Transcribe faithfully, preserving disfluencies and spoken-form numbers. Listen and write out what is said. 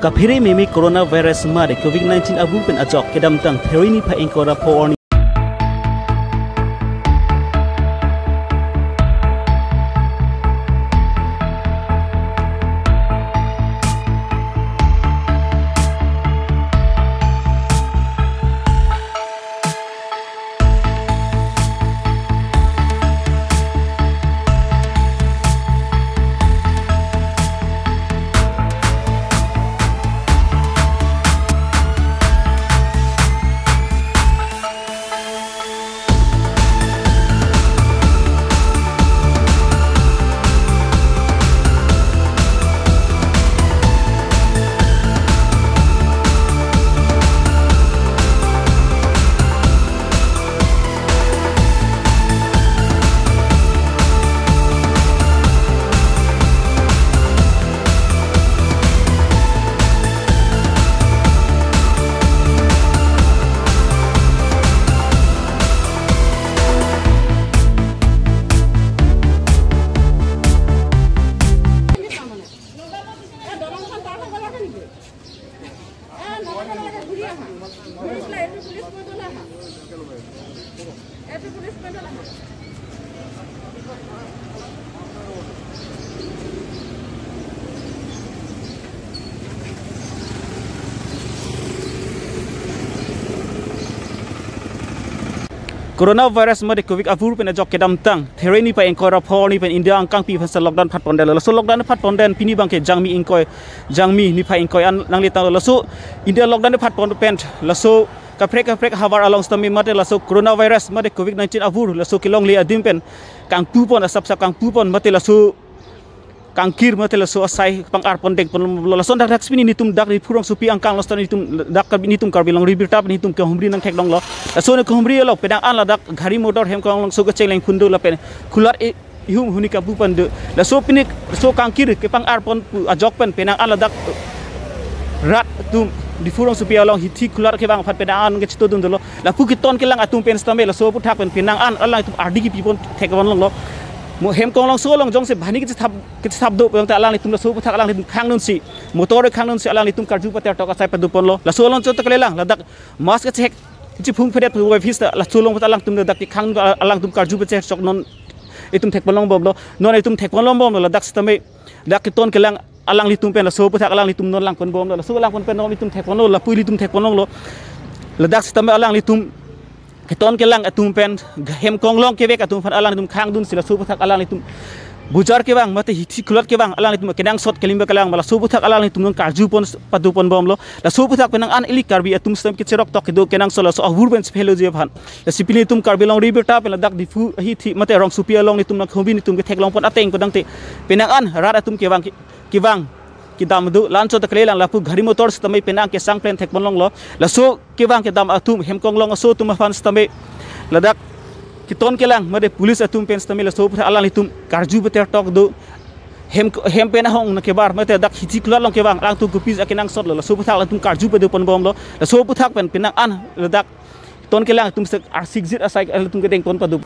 Kaphere meme coronavirus mate covid nineteen avur pen ajok kedamtang There niphai ingkoi ra pho arni. Coronavirus mate covid avur pen ajok kedamtang There niphai ingkoi ra pho arni pen India angkangpi aphan si lockdown phatpon detlo. Laso lockdown phatpon det pini abangke Jangmi ingkoi, Jangmi niphai ingkoi an nanglitanglo. Laso India lockdown phatpon pen laso kaprek kaprek havar along sitame mate laso coronavirus mate covid nineteen avur laso kelongle adim pen kangpupon, asap sap kangpupon mate laso kangkir mate laso asai pang-arpon dengponlo. Lason dak dak si pini netum dak Diphu rongsopi angkang lo sitame netum dak Karbi, netum Karbi Longri Birta netum kehumri nangtheklonglo. Laso ne kehumri along penang an ladak gari motor hem konglongso kecheng lengphun do lapen kulat e ihum huni kapu pon do. Laso pini laso kangkir kepang-arpon pu ajok pen penang an ladak rat atum Diphu rongsopi along hithi kulat kevang aphan penang an kechito dun dolo. Lapu keton kelang atum pen sitame laso aphuthak pen penang an alanglitum ardi kepipon thekponlonglo. Mo hem konglongso along jongsi banghini kechethap kechethap do pulangte alanglitum laso aphuthak alanglitum khangdunsi, motor khangdunsi alanglitum karju pater tok asai paduponlo. Laso along chot kalilang ladak mask kechehek chiphung phedet pu office ta laso along alangtum ladak kekhang alangtum karju pachehek chok non itum thekponlongbomlo. Non itum thekponlongbomlo ladak sitame dak keton kelang alanglitum pen laso aphuthak alanglitum non langponbomlo. Laso langpon pen non itum thekponlo, lapu ilitum thekponlonglo. Ladak sitame alanglitum keton kelang atum pen hem konglong kevek atum aphan alanglitum khangdunsi laso aphuthak alanglitum bujar kevang mate hithi kulat kevang alanglitum kenangsot kelimba kelang ma laso aphuthak alanglitum non karjupon paduponbomlo. Laso aphuthak penang an ili Karbi atum sitame kecherok tok kedo kenangsot laso avur pen chephelo ji aphan. Lasi pini netum Karbi Longri Birta pen ladak Diphu hithi mate rongsopi along netum nangkehumri netum ketheklongpon ateng kodangte penang an rat atum kevang ke-, kevang kedam do. La-an chot kalilang lapu gari motor sitame penang kesang plen thekponlonglo. Laso kevang kedam atum hem konglong aso atum aphan sitame ladak keton kelang mate police atum pen sitame laso aphuthak alanglitum karju pater tok do. Hem hem pen ahong nangkebar mate dak hithi kulat along kevang alangtum kopis akenangsotlo. Laso aphuthak alangtum karju paduponbomlo. Laso aphuthak pen penang an ladak keton kelang atum sek arsik jit asai alangtum kedengpon padu.